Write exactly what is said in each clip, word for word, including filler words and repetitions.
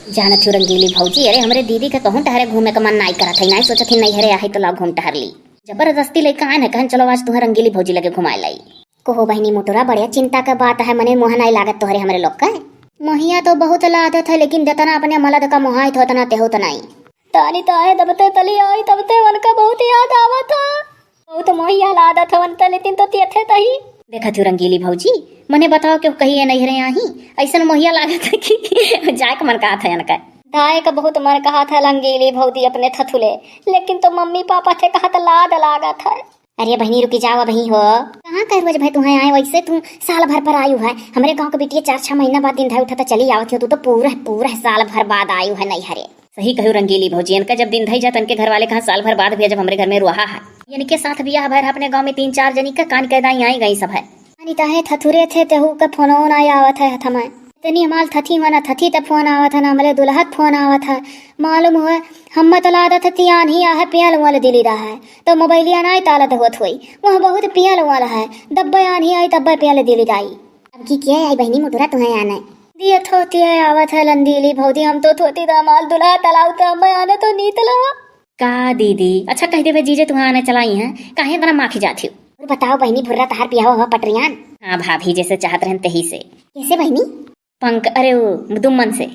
जानत हूँ रंगीली भौजी, अरे हमरे दीदी के कहूँ टहरे घूमे के मन नाई करत है, नाई सोचत ही नैहरे आहे तो लाओ घूम टहर ली। जबरदस्ती लइका आए न कहन चलो आज तुहे रंगीली भौजी लगे घुमाए लाई। कहो बहिनी मुटुरा, बड़े चिंता के बात है, मने मोह नाई लागत तोहरे हमरे लोग के। मोहिया तो बहुत लादत है, लेकिन जतना अपने मलद का मोहाइत हो, उतना तेहू तो नाई। तानी ताहे दबते तली आई, तबते उनका बहुत याद आवत है। बहुत मोहिया लादत है उनका, लेकिन तो तेथे तही। देखत हूँ रंगीली भौजी, मने बताओ क्यों कही है नैहरे आही, ऐसन मोहिया लागत है कि जाए के मन कहत है उनका। जाए का बहुत मन कहत है रंगीली भौजी अपने थथुले, लेकिन तो मम्मी पापा थे कहत लाद लागत है। अरे बहिनी रुकी जाओ अबही हो। कहाँ कह रोज भाई तुहे आए, वैसे तू साल भर पर आयु है। हमरे गाँव के बिटिया चार छह महीना बाद दिन धाई उठा तो चली आवत हो, तू तो पूरा पूरा साल भर बाद आयु है नैहरे। सही कहू रंगीली भौजी, इनका जब दिन धाई जात इनके घर वाले कहाँ साल भर बाद भी जब हमरे घर में रोहा है। इनके साथ बियाह भर अपने गाँव में तीन चार जनी का कान कैदाई आई गई सब है। अनिता है थथुरे थे तेहू का फोनो ना आवत है हथमा। इतनी हमाल थथी हुआ ना थथी त फोन आवत है ना हमरे दुल्हत फोन आवत है। मालूम हुआ हम तो लादत है तियान ही आहे पियल वाले दिली रहा है। तो मोबाइलिया नाई तालत होत होई। वह बहुत पियल वाला है। दब्बे आन्ही आई तब्बे पियल दिली दाई। अब की किया आई बहिनी मुटुरा तुहे आने। दिया थोती है आवत है लंदीली भौजी, हम तो थोती दामाल दुल्हा तलाऊ तो मैं आने तो नीत लहा। का दीदी, अच्छा कह देवे जीजे तुहे आने चलाई हैं, काहे इतना माखी जाती हो? और बताओ बहिनी भुर्रा तहार पिया हुआ पटरियान? हाँ भाभी जैसे चाहत रहन तही से। कैसे बहिनी? पंक-, अरे वो दुम्मन से।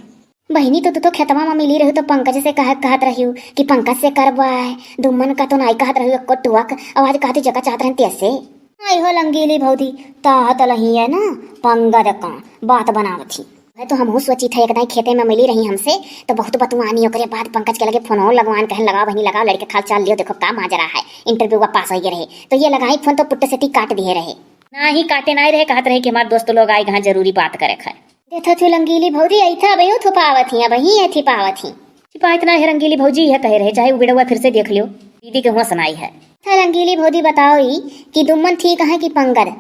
बहिनी तो तू तो खेतवा में मिली रहू तो पंकज से कह, कहत रही कि पंकज से करवाए, दुम्मन का तो नाई कहत रही एको टुअक, आवाज कहती जगह चाहत रहन तैसे। आई हो लंगीली भौजी, ताहत लही है ना पंगद का बात बनावत ही। वह तो हमहू सोची था एक दाई खेते में मिली रही हमसे तो बहुत बतुआनी, ओकरे बाद पंकज के लगे फोन और लगवान कहन लगाओ बहिनी लगाओ लड़के खाल चाल लियो देखो का माजरा है, इंटरव्यू का पास हो गए रहे तो ये लगाई फोन तो पुट्टे से ती काट दिए रहे। ना ही काटे नाई रहे, कहत रहे कि हमार दोस्त लोग आए कहाँ जरूरी बात करे खाए। देखो तू लंगीली भौजी, ऐथा अबहियो थुपावत ही, अबही ऐथी पावत ही। छिपाइत ना है रंगीली भौजी, यह कहे रहे, चाहे उ बिड़वा फिर से देख लियो, दीदी के हुआ सुनाई है। था रंगीली भौजी बताओ ही कि दुम्मन थी कहाँ की पंगद?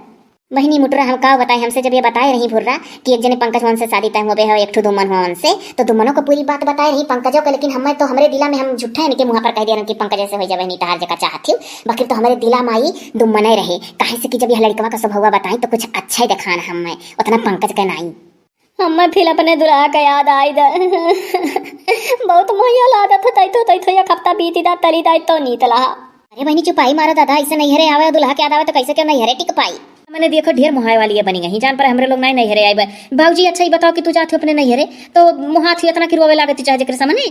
बहिनी मुटरा हम का बताए, हमसे जब ये बताए रही भुर्रा कि एक जने पंकज हुआ उनसे शादी तय हुआ है, एक ठो दुम्मन हुआ उनसे, तो दुम्मनों को पूरी बात बताए रही पंकजों को, लेकिन हमें तो हमरे दिला में हम झूठा है इनके मुँह पर कह दे रहे कि पंकज ऐसे हो जाए बहिनी तहार जगह चाहत ही, बाकी तो हमरे दिला में आई दुम्मने रहे, काहे से कि जब यह लड़कवा का स्वभाव बताई तो कुछ अच्छा ही देखान हमें, उतना पंकज के नाई। हम्मे फिर अपने दुल्हा का याद आई द। बहुत मोहिया लादत है, तैतो, तैतो एक हफ्ता बीती दा, तली दा, तो नीत लहा। अरे बहिनी चुपाई मारो दादा, ऐसे नैहरे आवे और दुल्हा के याद आवे तो कैसे के नैहरे टिक पाई? मने देखो ढेर मोहाए वाली है बनी गई, जान पर हमरे लोग नाई नैहरे आए बा। भौजी अच्छा ही बताओ कि तू जाती हो अपने नैहरे तो मोहात ही इतना कि रोवे लागती चाहे जेकरे सामने?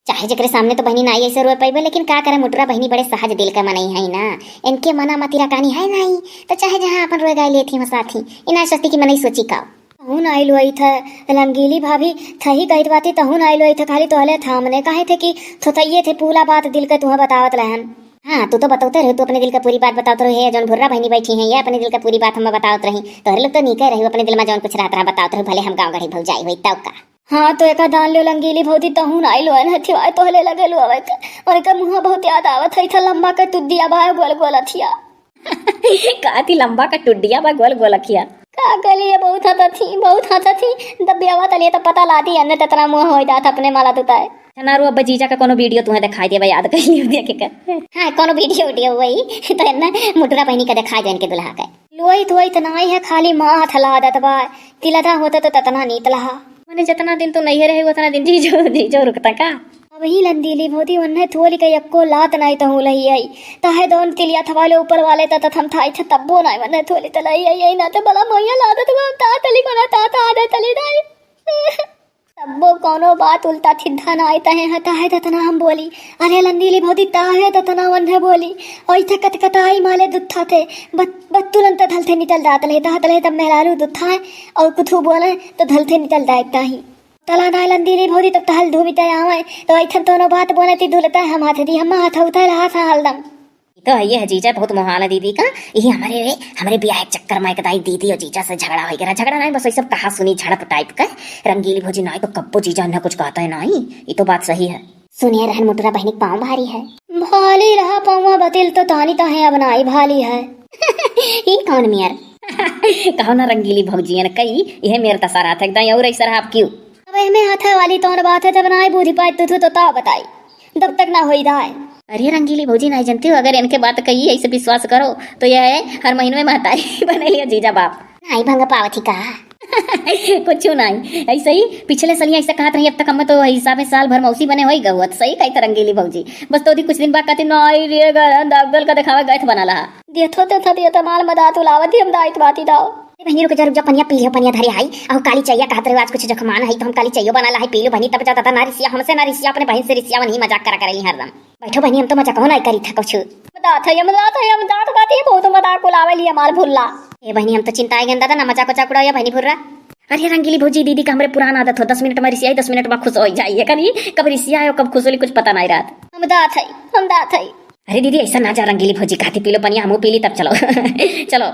चाहे जेकरे सामने तो बहिनी नाई ऐसे रोए पाइबे, लेकिन का करे मुटरा बहिनी बड़े सहज दिल के मनई है ना, इनके मना मतिरा कानी है नाई, तो चाहे जहाँ अपन रोए गाय लेती हो साथी, इना सोचती कि मनई सोची का। तहून आइल हुई थ रंगीली भाभी, थही कहत बाती तहून आइल हुई थ, खाली तोहले थामने काहे थे कि थोथइये थे पूला बात दिल के तुहे बतावत रहन। हाँ, तू तो बतौते रहे, तू अपने दिल का पूरी बात बतावत रहे, जौन भुर्रा बहिनी बैठी हैं, ये अपने दिल का पूरी बात हमें बतावत रही। तोहरे लोग तो नीके रही, अपने दिल में जौन कुछ रहत रहा बतावत रहे, भले हम गाँव गढ़ी भौजाई हुई, तब का। हाँ, तो एका दान लियो लंगीली भौजी, तहून आइल हुई न, थिवाए तोहले लगे लो आवे थे। और एका मुँह बहुत याद आवत है, इथा लंबा के टुड्डिया बा, गोल गोल अथिया। का थी लंबा का टुड्डिया बा गोल गोल अखिया। का करिए, बहुत हंसत थी, बहुत हंसत थी। दबियावा तलिए तो पता लाती, अन्ने ततना मुंह हो जात अपने माला तुताए। ना रो, अब जीजा का कोनो वीडियो तुम्हें दिखाई देबे, याद कर लियो देखे के। हाँ, कोनो वीडियो वीडियो वही तो है ना, मुटरा बहिनी का दिखाई दे इनके दुल्हा के। लोई तो इतना ही है, खाली माँ हथला दत बा, तिलदा होता तो ततना नीत लहा। मने जितना दिन तू नैहर है, उतना दिन जीजो, जीजो रुकता का? अबही लंदीली भौजी, ओन्हे थोली के यक्को लात नाई तहूँ लही आई। ताहे दौन तिलिया थवाले ऊपर वाले त तथम थाई थे तब्बो नाई ओन्हे थोली त लही आई, आई ना ते बला मोइया लादत बा, ता तली कोना ता ता आदे तली दाई। तब्बो कौनो बात उल्टा थिद्धा नाई तहे ह, ताहे दतना हम बोली। अरे लंदीली भौजी, ताहे दतना ओन्हे बोली। ओई थे कतकताई माले दुत्था थे। बत-, बत्तुलन त धलथे नितल दात ले, दात ले तब मेहरारू दुत्था है और कुथू बोले तो धलथे नितल दात ताही। तला ना लंदीली भौजी, तब तहल धूमिते आवे, तो ऐथन तोनो बात बोले ती दुलता हम हाथ दी, हम हाथ उठा रहा था हलदम। ई तो है ये है जीजा, बहुत मोहाल है दीदी का। यही हमारे रे, हमारे ब्याह के चक्कर में एक दाई दीदी और जीजा से झगड़ा हो गया। झगड़ा नहीं, बस वही सब कहा सुनी झड़प टाइप का। रंगीली भौजी नाई तो कब्बो जीजा ने कुछ कहता है नाई, ये तो बात सही है। सुनिए रहन मुटरा बहिनी के पाँव भारी है। भाली रहा पाँव बतिल तो तानी ताहे अब नाई भाली है। ई कौन मियर? कहो ना रंगीली भौजियन कई, यह मेर दशा रहा था एकदम और ऐसा रहा आप क्यों? अब एमे हाथे वाली तौन बात है, जब ना आई बूझी पाए तू, तू तो ताव बताई, जब तक ना होई दाए। अरे रंगीली भौजी, नहीं जानती हो, अगर इनके बात कही ऐसे विश्वास करो तो यह है, हर महीने में महतारी बने लियो जीजा बाप। नहीं भंग पावत ही कहा। कुछ नहीं, ऐसे ही पिछले सलिया ऐसा कहत रही, अब तक हम तो हिसाब में साल भर मौसी बने होई गहुआ, तो सही कही त रंगीली भौजी। बस तो कुछ दिन बाद कहती, "नहीं रे, गरम दागल का देखावा गए थे बनाला।" देखो तो था, देखो तो माल मदात उलावत ही हम दाइत बाती दाओ। ए बहिनी, रुक जा, रुक जा, पनिया पी लियो, पनिया धरे आई। अहो, काली चइया कहत रहे, आज कुछ जखमान है, तो हम काली चइयो बना ला है, पी लो बहिनी, तब जाता था ना रिसिया, हमसे ना रिसिया, अपने बहिन से रिसिया, वही मजाक करा करेली हरदम। बैठो बहिनी, हम तो मजाक हो नहीं करी था कुछ। मजाक है, मजाक है, मजाक बात है, बहुत मजाक उलावे लिया माल भुल्ला। ए बहिनी, हम तो चिंता है गंदा था ना, मजाक उजाक उड़ाओ या बहिनी भुर्रा। अरे रंगीली भौजी, दीदी का हमरे पुराना आदत हो, दस मिनट में रिसियाई, दस मिनट में खुश हो जाइए, कभी कब रिसिया है, कब खुश होली, कुछ पता नहीं रहत। हम दात है, हम दात है। अरे दीदी, ऐसा ना जा रंगीली भौजी, कहती पी लो पनिया, हमू पी ली, तब चलो। चलो।